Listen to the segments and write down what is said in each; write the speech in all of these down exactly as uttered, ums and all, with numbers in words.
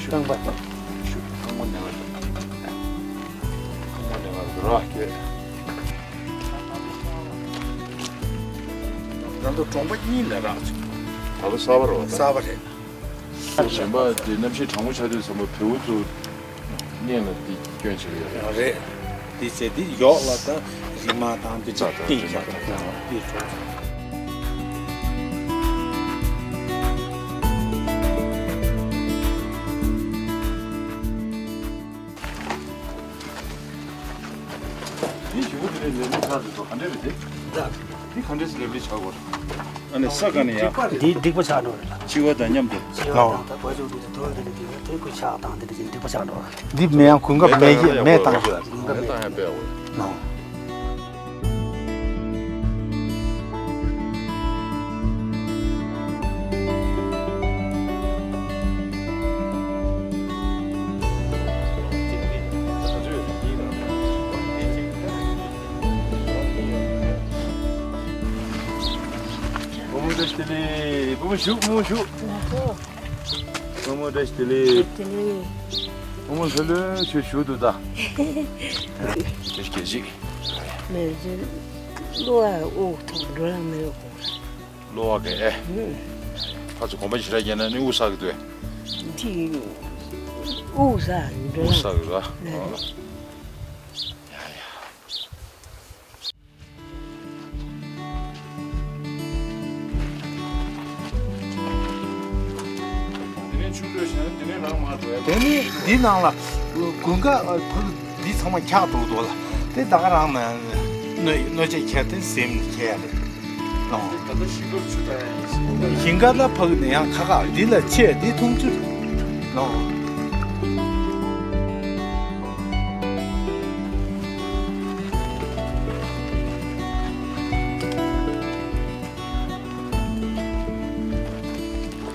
རྐང་པ་ཞུ། ཁང་པ་ནས་བར། ཁང་པ་ནས་བར་དུ་ར་སྐྱོད། ང་ཚོ་གྲོང་པ་གཉིས་ལས་རག་ཅིག་ད་ལོ་གསར་པ་རེད་པ། གསར་པ་རེད། གཞན་པ་དེ་གནམ་གཤིས་གྲང་མོ་ཆགས་དུས་ཙམ་པ་བེའུ་ཚོ་གཉེན་ལ་དེ་སྐྱོན་བྱེད་ཀྱི་ཡོད་རེད། རེད། དེ་བྱས་དེ་ཡོག་ལ་ད་རི་མ་དང་དེ་ཚོ་རྟེན་བྱ་དགོས་དེ་འགྲོ། འདི་ཞུ་བོ་དེ་ནས་ལེབ་ལེབ་ཆགས་འདུག་ག་འདྲས་རེད་དེ། འདི་ག་འདྲས་སེ་ལེབ་ལེབ་ཆགས་དགོས་རེད། ཨ་ནི་ས་ག་ནས་ཡ། འདི་འགྲིག་པ་ཆགས་འགྲོ་རེད་ལ། འཆི་བ་དང་མཉམ་དུ། འཆི་བ་དང་ད་བ་ཕྱུགས་འདི་ཚོ་དོན་འདི་ནི་འགྲིག་ན་དེ་ཁོ་ཆགས་དང་འདི་འདྲ་ཅིག་འགྲིག་པ་ཆགས་འགྲོ་རེད། འདི་མེ་ཡང་གོ་སྐབས་མེ་ཡི་མེ་བཏང་རྒྱུ་རེད། གོ་སྐབས་མེ་བཏང་ཡ་དཔེ་འོས། ནོ། བུ་མོ་བཀྲ་ཤིས་བདེ་ལེགས། བུ་མོ་བཞུགས། བུ་མོ་བཞུགས། བུ་མོ་བཀྲ་ཤིས་བདེ་ལེགས། བདེ་ལེགས། བུ་མོ་ལྷོད་ལྷོད་བྱས་བཞུགས་འདུག་ད། བཀྲ་ཤིས་བདེ་ལེགས། མེད་ཅིག་གློ་བ་དབུགས་ཐུག་འགྲོ་ཡང་མེད་གོ། གློ་བ་གས། ཨེ། ཕར་ཚུར་གོམ་པ་ཞེ་དྲག་བརྒྱབ་ན་ནི་དབུགས་བསགས་ཀྱི་འདུག་དེ་དབུགས་བསགས་འགྲོ་དབུགས་བསགས་ཀྱི་འདུག་ཨ། ཡ་ཡ། དེ་ནས་འདི་ནང་ལ་དགུན་ཁ་ཕག་འདི་ཚང་མ་འཁྱག་འགྲོ་འདུག་ལ། དེ་ད་ག་རང་ན་གནོད་གནོད་བྱེད་ཁྱེར་ཏེ་ཟིན་ཁྱེར་ཡ་རེད། ལོ། ཞིང་ཁ་ལ་ཕག་ནི་ཡང་ཁ་ཁ་འདི་ལ་ཆེ་འདི་མཐོང་ཚུལ། ལོ།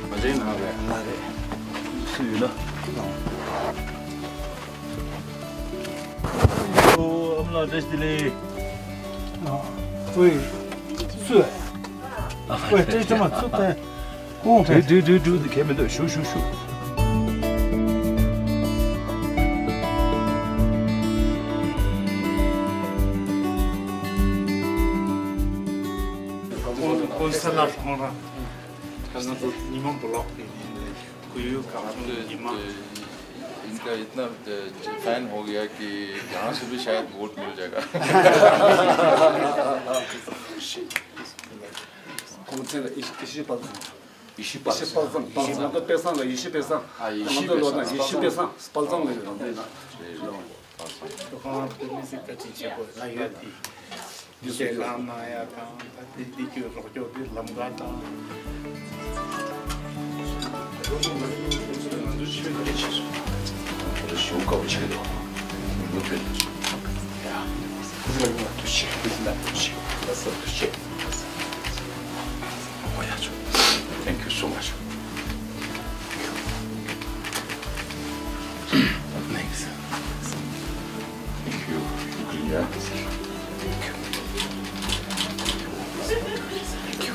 མ་བྱན་ནང་རེད། ང་རེད། སུ་ཡོད་ན། ཨོ། ཨ་མ་ལགས་བཀྲ་ཤིས་བདེ་ལེགས། ཨོ། ཨོའི། སུ། ཨོའི། བཀྲ་ཤིས་མ་སུ་ད། ཧུང་། དུ་དུ་དུ་དུ་གལ་མི་འདུག་ཞུ་ཞུ་ཞུ། ཀོན་སལ་ཁོང་རང་ཁ་སང་ཚོ་ཉི་མ་བུ་ལོག་དེ་ཡིན་ལས་ཁོ་ཡོད་གང་བྱུང་ཉི་མ། इनका इतना फैन हो गया कि जहाँ से भी शायद वोट मिल जाएगा। ཁོང་ཚོ་ལ་ཡེ་ཤེས་དཔལ་བཟང་། ཡེ་ཤེས་དཔལ་བཟང་། དཔལ་བཟང་། ང་ཚོ་དཔལ་བཟང་ལ་ཡེ་ཤེས་དཔལ་བཟང་། ཨ། ཡེ་ཤེས་དཔལ་བཟང་། ང་ཚོ་ལོ་ན་ཡེ་ཤེས་དཔལ་བཟང་། དཔལ་བཟང་ལ་ཡོད་ན། ཁོང་བོད་མི་སེར་བཀའ་དྲིན་ཆེ་པོ་ལ་ཡོད་དེ། འདི་ཚོ་ལམ་ནང་ཡ་དང་ད་དེ་འདི་ཁྱོད་རོགས་སྐྱོར་དེ་ལམ་ཀ་དང་། ང་ཚོ་ཆོས་ཁ་རེ་བྱས་སོང་། ང་ཚོ་ཞེ་པོ་དགའ་པོ་བྱས་འདུག་མུ་མཐུད་དུ་ཡ། ཁོ་ཚོ་ལ་ཡིན་ན་ཐུགས་རྗེ་ཆེ། ཁོ་ཚོ་ལ་ཐུགས་རྗེ་ཆེ། ལགས་སོ། ཐུགས་རྗེ་ཆེ། ཨོ་ཡ་ཆོ། Thank you so much. Thanks. Thank you. Shukriya. Thank you. Thank you.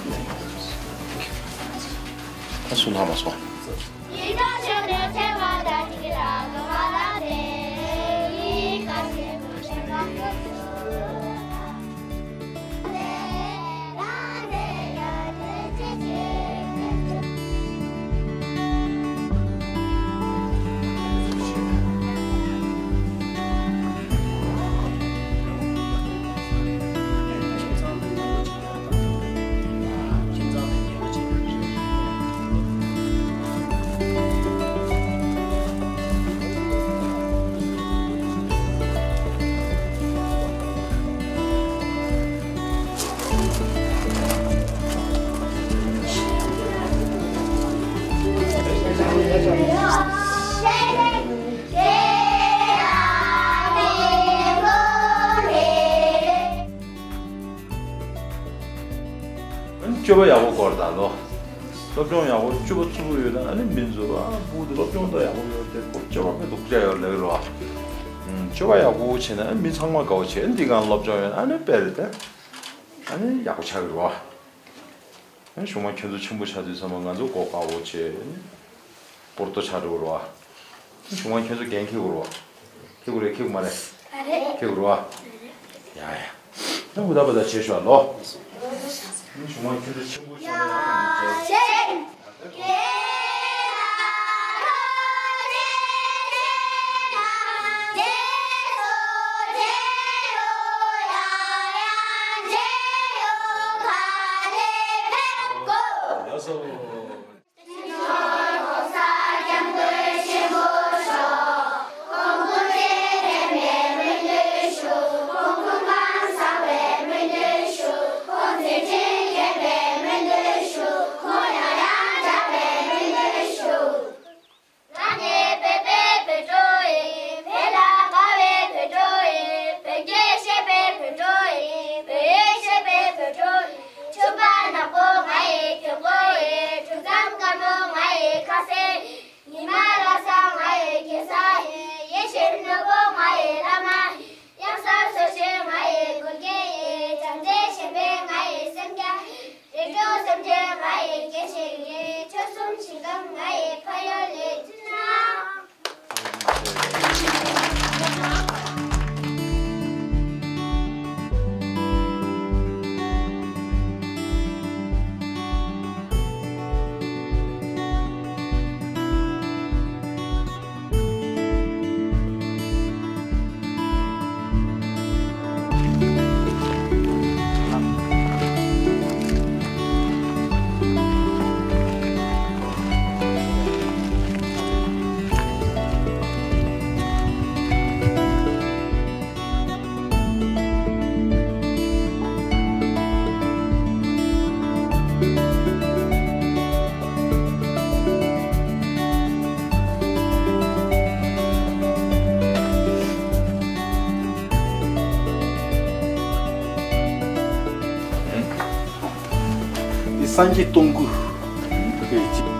ད་སུ་ལྷག་མ་སོང་། སྤྱོད་པ་ཡག་པོ་སྐོར་དང་ལོ། སློབ་སྦྱོང་ཡག་པོ་སྤྱོད་པ་རྩུབ་པོ་ཡོད་ན་ཨ་ནི་མི་འཛུལ་བ། ཕྲུ་གུ་དེ་སློབ་སྦྱོང་ད་ཡག་པོ་ཡོད་དེ་ཁོ་སྤྱོད་པ་དཔེ་སྡུག་ཅག་ཡོད་ལབ་རོ། ཨུམ། སྤྱོད་པ་ཡག་པོ་བྱས་ན་ཨ་ནི་མི་ཚང་མ་དགའ་བོ་བྱས། འདི་གང་སློབ་སྦྱོང་ཡོད་ན་ཨ་ནི་དཔེ་རེད་དེ། ཨ་ནི་ཡག་པོ་ཆགས་ཀྱི་རོ། ཨ་ནི་གཞུག་མ་ཁྱོད་ཚོ་ཆེན་པོ་ཆགས་དུས་ཙམ་པ་ང་ཚོ་མགོ་དཀར་པོ་བྱས། སྤོར་ཏོ་ཆགས་འགྲོ་གི་རོ། གཞུག་མ་ཁྱོད་ཚོ་འགན་འཁྱེར་དགོས་རེད་བ། འཁྱེར་དགོས་རེད། འཁྱེར་དགོས་མ་རེད། ཨ་རེད། འཁྱེར་དགོས་རེད་བ། ཡ་ཡ། ད་ཧུ་ད་བུ་ད་བྱེད་ཤོག་ལོ། གཞུག་མ་ཁྱོད་ཚོ་ཆེན་པོ་ཆགས་ན། ཡ་སོ། ཆུ་བ་ནག་པོ་ང་ཡི་གྱོན་གོས་ཡིན། གྲུ་གཙང་དཀར་མོ་ང་ཡི་ཁ་ཟས་ཡིན། ཉི་མ་ལྷ་ས་ང་ཡི་རྒྱལ་ས་ཡིན། ཡེ་ཤེས་ནོར་བུ་ང་ཡི་བླ་མ་ཡིན། གཡང་ས་སོ་ཆེན་ང་ཡི་འགུལ་སྐྱོད་ཡིན། བྱམས་བརྩེ་ཞེན་པའི་ང་ཡི་སེམས་རྒྱ་ཡིན། རིག་གཞུང་སེམས་ཅན་ང་ཡི་སྐད་ཅིག་ཡིན། ཆོལ་གསུམ་ཞིང་ཁམས་ང་ཡི་ཕ་ཡུལ་ཡིན། འདི་སངས་རྒྱས་སྟོང་སྐུ།